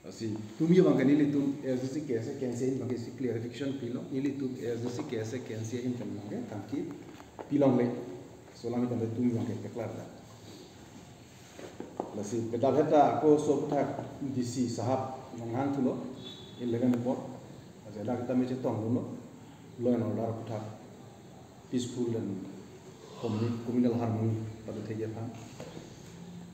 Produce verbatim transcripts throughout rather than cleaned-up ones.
Lasi tumi abangke nelitum A S D C K S A K N C A ahin abangke isi clarification pilo, nelitum A S D C K S A K N C A ahin pen abangke tangki pilongle. Laso alam itum tumi abangke keklar da. Lasi pedap heta ako so aputhak D C sahab nanghang thulo, eleven apor. Lasi dak kita me chetongdunlo, law and order aputhak, peaceful and communi-, communal harmony padothekji aphan.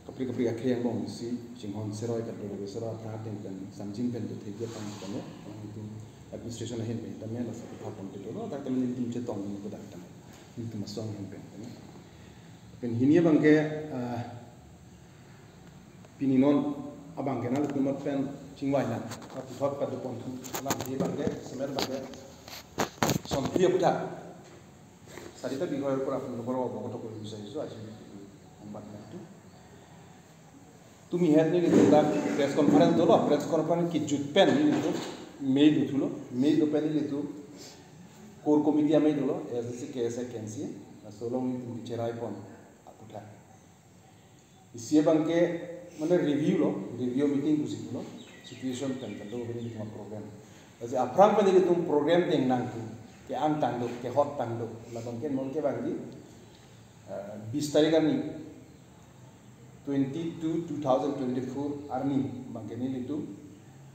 Kaprek kaprek akhei angbong isi chinghon seroi kado, seroi aphan ateng pen samjin pen dothekji aphan kano, alangtum administration ahin pen tame laso aputhak pon pilo, dak tame nelitum chetongdun pu dak tame. Nelitum asong ahin pen tame. Pen hini abangke, ah, pini non abangke nanglitum pen chingvai nang. Aputhak padoponthu, alam he abangke, semer abangke sonphli aputhak. Sarita bihoy pura pun boro boro to ko bisa isu aji umbat natu. Tumihet nelitum dak press conference dolo, press conference kejut pen nelitum mei dothulo, mei do pen nelitum core committee amei dolo, A S D C K S A K N C A, laso along nelitum cherai pon aputhak. Isi abangke mane review lo, review meeting pusi lo, situation pen kado nelitum program. Lasi aphrang pen nelitum program deng nangtum, ke-ang tangdok, kehot tangdok, labangke non ke abangke, eh, bis tarik arni, twenty-two two thousand twenty-four arni, abangke nelitum,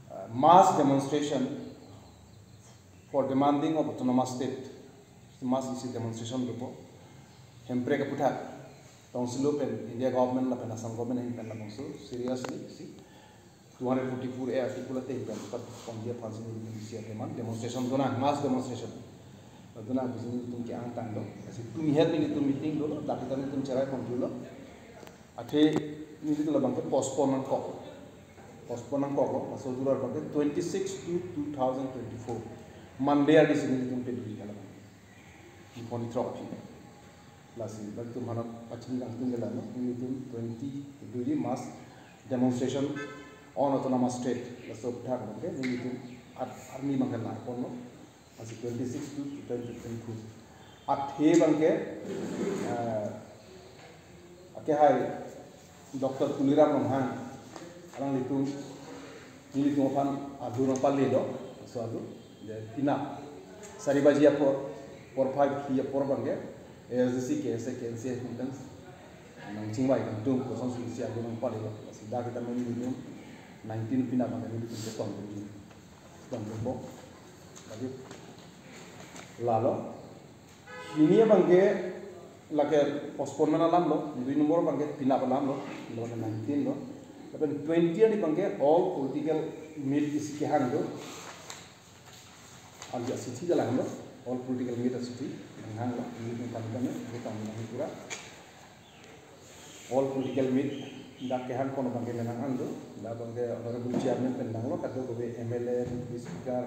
eh, mass demonstration for demanding of autonomous state. Mass isi demonstration dopo. Hemprek aputhak, Council pen, India government lapen Assam government ahin pen labangso seriously isi two hundred forty-four A article ateng pen pat pon dia aphansi nelitum isi demand demonstration donang, mass demonstration. Donang pusi nelitum ke-ang tangdok. Lasi tumihet nelitum meeting dolo, dak kita nelitum cherai pon thulo. Athe nelitum labangke postpone nangkok. Postpone nangkoklo, laso durar abangke twenty-six two two thousand twenty-four. Monday arni si nelitum peduri halabang. Niphonit throk aphi. Lasi bangtum hanap pachini kangtung ke lano, nelitum twenty peduri mass demonstration on autonomous state. Laso aputhak abangke nelitum at arni abangke lar ponlo. Lasi twenty-six two two thousand twenty-four. Athe abangke, eh, akehai Doctor Tuliram Ronghang, alanglitum, nelitum aphan adu nangpalelo, laso adu, de pinap sari baji apor, porphai phli apor abangke, A S D C K S A K N C A ahin pen nangchingvai kangtung, kosonsi isi adu nangpalelo, lasi dak kita nelitum nineteen pinap abangke nelitum chetongdun. Bang bang bang. Lagi lalo. Hini abangke lake postponement alam lo, dui nombor abangke pinap alam lo, lo nineteen lo. Lapen twenty arni abangke all political meet isi kehang do. Alja sithi jalan lo, all political meet asithi, nanghang lo, ini pun kami kami, ini kami kami pura. All political meet, dak kehang kono abangke menang an do, dak abangke Honorable Chairman pen nanglo, kadokave M L A, Deputy Speaker,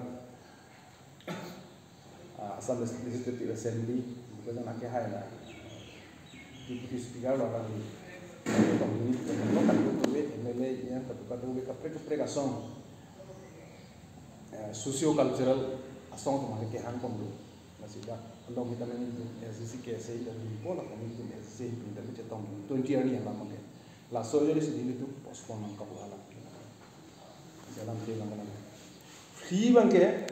ah, Assam Legislative Assembly, bukan akehai la, Deputy Speaker lo abang di, community pen nanglo, kadokave M L A, yang kadokave kaprek kaprek asong, eh, socio cultural asong atum abangke kehang pon do. Lasi dak along kita nelitum S D C K S A dan limpo la kami nelitum S D C ahin pen chetong twenty arni alam abangke. Laso ajoine si nelitum postpone nangkok alam. Jalan ke lang lang. Free abangke,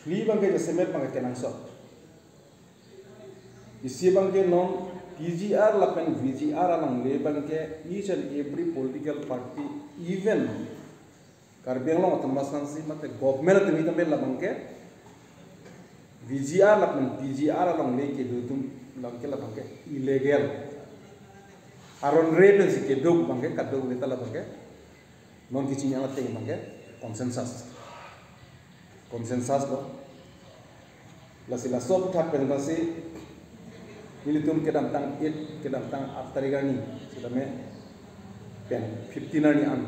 free abangke jasemet abangke kenangsot. Isi abangke non P G R lapen V G R alongle abangke each and every political party, even Karbi Anglong Autonomous Council mate government atum itum labangke V G R lapen P G R alongle kedo atum abangke labangke illegal. Aron re pensi kedo abangke kadokave ta labangke non kachini ateng abangke consensus. Consensus lo. Lasi laso aputhak pen bangsi nelitum kedamtang eight, kedamtang aat tarik arni sitame pen fifteen arni an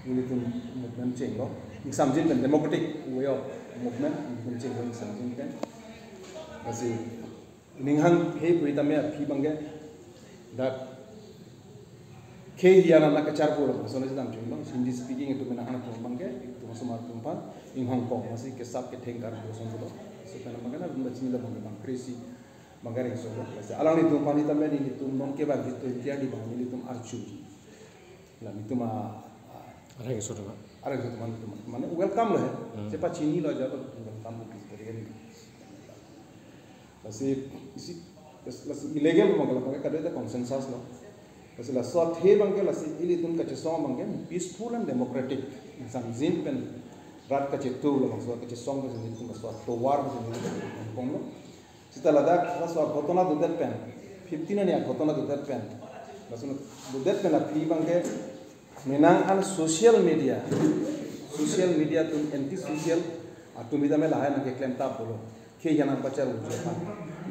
nelitum movement chenglo. Ingsamjin pen democratic way of movement, movement chenglo ingsamjin pen. Lasi ninghang he pui tame aphi abangke dak khei hian anak kacharpo lo, so na si dam chungbang, Hindi speaking itum mena hana atum abangke, itum asomar atum aphan inghong kong, masi kesap ketheng karpo song lo. So pen abangke na rumba chini labang bang crazy abangke ring song lo. Lasi alanglitum aphan itum mena itum non ke bang itum tia di bang itum archu. La itum a, a, Areng so teman. Areng so teman, teman. Mane welcome lo he. Hmm. Chepa chini lo aja lo, welcome lo, please, very, very. Lasi isi, lasi illegal abang ke, abang ke kadokave consensus lo. Lasi laso athe abang ke, lasi ilitum kachesong abang ke peaceful and democratic. Insan jin pen rat kachetu lo, laso kachesong pen ilitum laso atovar pen ilitum kong lo. Seta ladak laso aghotona dodet pen, fifteen arni aghotona dodet pen, laso dodet pen aphi abang ke menang an social media, social media atum, anti social atum sitame lahai nangkeklem tap pulo. Khei hian nangpachar uji aphan,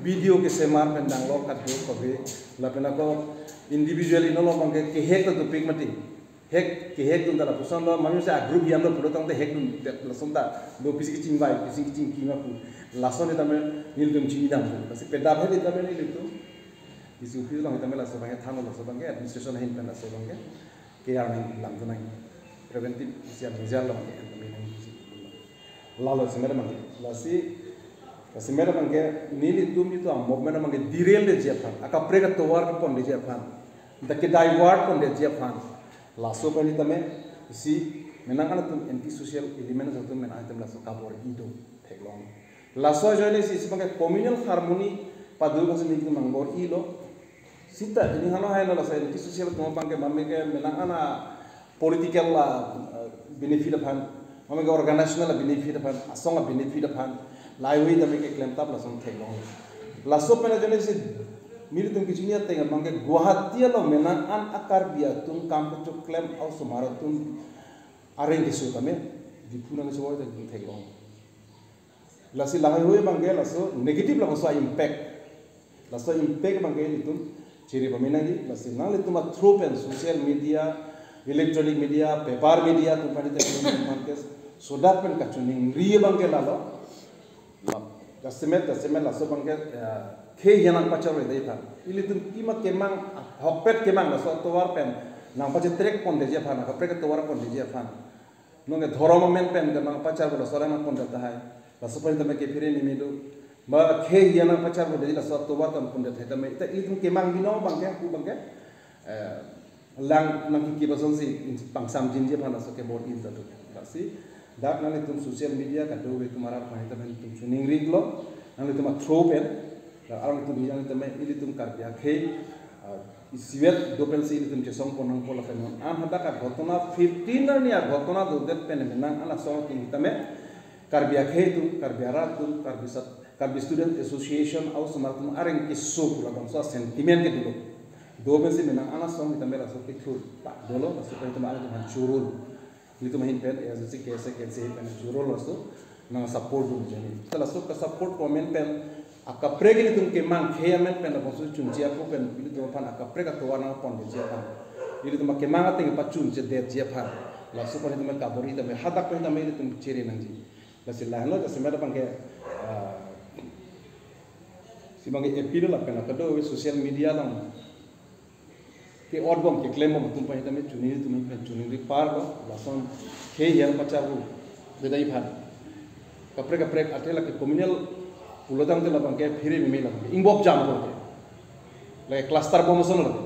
video kesemar pen danglo kadokave, lapen ako individually non abang ke kehek ta dopik mati. Hek, kehek dun ta lapuson lo, mami se a group hian lo pulo tangte hek dun, te lason ta do pisi kachingvai, pisi kachingki ma pu. Lason sitame nelitum chinidam. Lasi pedap he sitame nelitum D C office along sitame laso abang ke thanlo, laso abang ke administration ahin pen laso abang ke K R nanglang tu nang. Preventive isi a measure lo abang ke, kami nang isi. Lalo semer abang ke. Lasi, semer abang ke nelitum itum a movement abang ke derail detji aphan, akaprek atovar kepon detji aphan, dak ke divert pon detji aphan. Laso pen sitame isi menang an atum anti social element atum menang atum laso kabor-i do theklong. Laso ajoine isi, isi abang ke communal harmony pado ko sini nelitum nangbor-i lo. Seta ini hano hai lo, laso anti social atum abang ke mami ke menang an a political a, eh, benefit aphan, mami ke organizational a benefit aphan, asong a benefit aphan, lahai hui sitame keklem tap lason theklong. Laso pen ajoine isi nelitum kachini ateng abang ke Guwahati along menang an a Karbi atum kam kechoklem a osomar atum areng keso tame Diphu nangkeso tame theklong. Lasi lahai hui abang ke laso negative laso impact. Laso impact abang ke nelitum chere pame nangji, lasi nanglitum a through pen social media, electronic media, paper media atum aphan sitame nelitum aphan ke sodak pen kachiningri abang ke lalo. Jasemet, jasemet laso abang ke, eh, khei hian nangpachar uji aphan. Ilitum ima kemang, ahokpet kemang laso atovar pen nangpachetrek pon detji aphan, akaprek atovar pon detji aphan. Non ke dhorom amen pen ke nangpachar pulo, laso alam pon det tahai. Laso pen sitame kephere meme do. Ba khei hian nangpachar pulo, laso atovar ta pon det tahai tame. Ta ilitum kemang binong abang ke, ako abang ke, eh, lang nangkiki ba asonsi in-, pangsam jinji aphan laso kebor-i ta do. Lasi dak nanglitum social media kadokave atum arat aphan sitame nelitum chiningri lo. Nanglitum a through pen, dak arong atum yang sitame ilitum Karbi akhei, ah, isivet do pensi ilitum chesong pon nangpo lapen non an hadak aghotona fifteen arni aghotona dodet pen menang an asong atum sitame Karbi akhei atum, Karbi arat atum, Karbi sat, Karbi Student Association a osomar atum areng keso pu labangso a sentiment kedo lo. Do pensi menang an asong sitame laso kethur ta dolo, laso pen sitame ilitum aphan choro. Nelitum ahin pen, A S D C, K S A, K S A ahin pen choro laso nangsupport dun jani. Ta laso kasupport pon amen pen, akaprek ilitum kemang khei amen pen labangso chunche ako pen ilitum aphan akaprek atovar nangpon detji aphan, ilitum akemang ateng pachunche detji aphan, laso pen sitame kabor-i tame hadak pen sitame ilitum chere nangji. Lasi lahenlo, jasemet abang ke, ah, isi abang ke appeal lapen kadokave social media along ke-otbom keklembo atum aphan sitame chuningri atum aphan chuningri parlo, lason khei hian pachar pu bedai aphan. Kaprek kaprek athe lake communal pulo tangte labang ke phere meme labang ke ingbop jampo ke. Lake cluster bomb ason lake.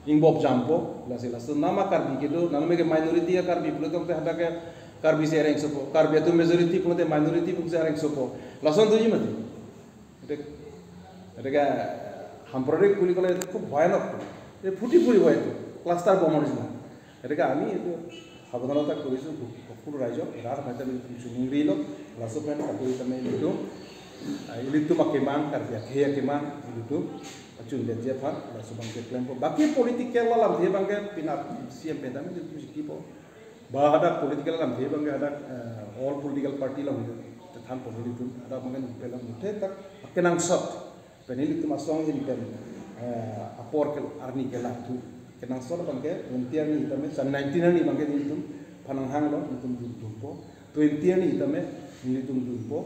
Ingbop jampo, lasi laso nama Karbi kedo, nama ke minority a Karbi pulo tangte hadak ke Karbi si areng sopo, Karbi atum majority pulote minority pusi areng sopo. Lason doji mati. Gotike, gotike সাম্প্ৰদায়িক বুলি ক'লে খুব ভয়ানক। এই ফুটি ফুৰিব এইটো, cluster bomb ৰ নিচিনা। গতিকে আমি এইটো সাৱধানতা কৰিছোঁ সকলো ৰাইজক, rat aphan sitame ilitum chiningri lo, laso pen kadokave sitame ilitum, ah, ilitum akemang, Karbi akhei akemang, ilitum achun detji aphan, laso abang ke klempo. Baki political alamthe abang ke penap C M pen sitame ilitum si kipo. Ba hadak political alamthe abang ke hadak, eh, all political party along te thanpo ilitum. Hadak abang ke ningpelang muthe tak akenangsot pen ilitum asong ahin pen, eh, apor ke arni kelang thu. Kenangsot abang ke twenty arni sitame, nineteen arni abang ke nelitum aphan nanghanglo, nelitum dun dunpo. Twenty arni sitame nelitum dunpo.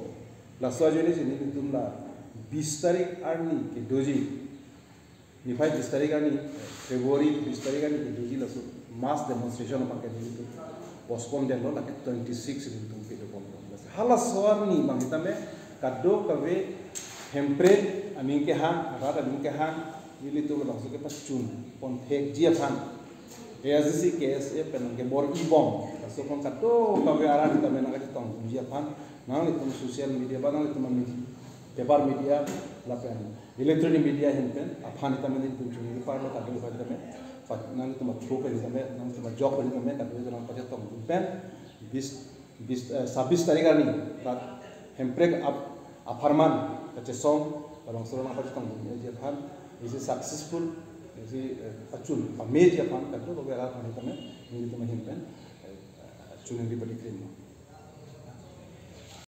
Laso ajoine si nelitum la bis tarik arni kedoji, niphai bis tarik arni, February bis tarik arni kedoji laso mass demonstration abang ke nelitum postpone detlo, lake twenty six nelitum kedo ponpo. Halaso arni abang sitame kadokave Hemprek aning kehang, rat aning kehang, nelitum labangso kepachun pon thekji aphan, A I C C, K S A pen nangkebor-i bom, laso aphan kadokave arat sitame nangkachetongdunji aphan, nanglitum social media ba nanglitum medi-, paper media lapen electronic media ahin pen aphan sitame nelitum chini parlo kadokave sitame, pa-, nanglitum through pen sitame, nanglitum ajok pen sitame kadokave nangpachetongdun pen, bis bis, eh, sabis tarik arni rat Hemprek ap-, apharman kachesong, rongsolang nangpachetongdunji aphan, isi successful, isi, eh, pachun pameji aphan kadokave arat aphan sitame, nelitum ahin pen, eh, chunangri padi krim.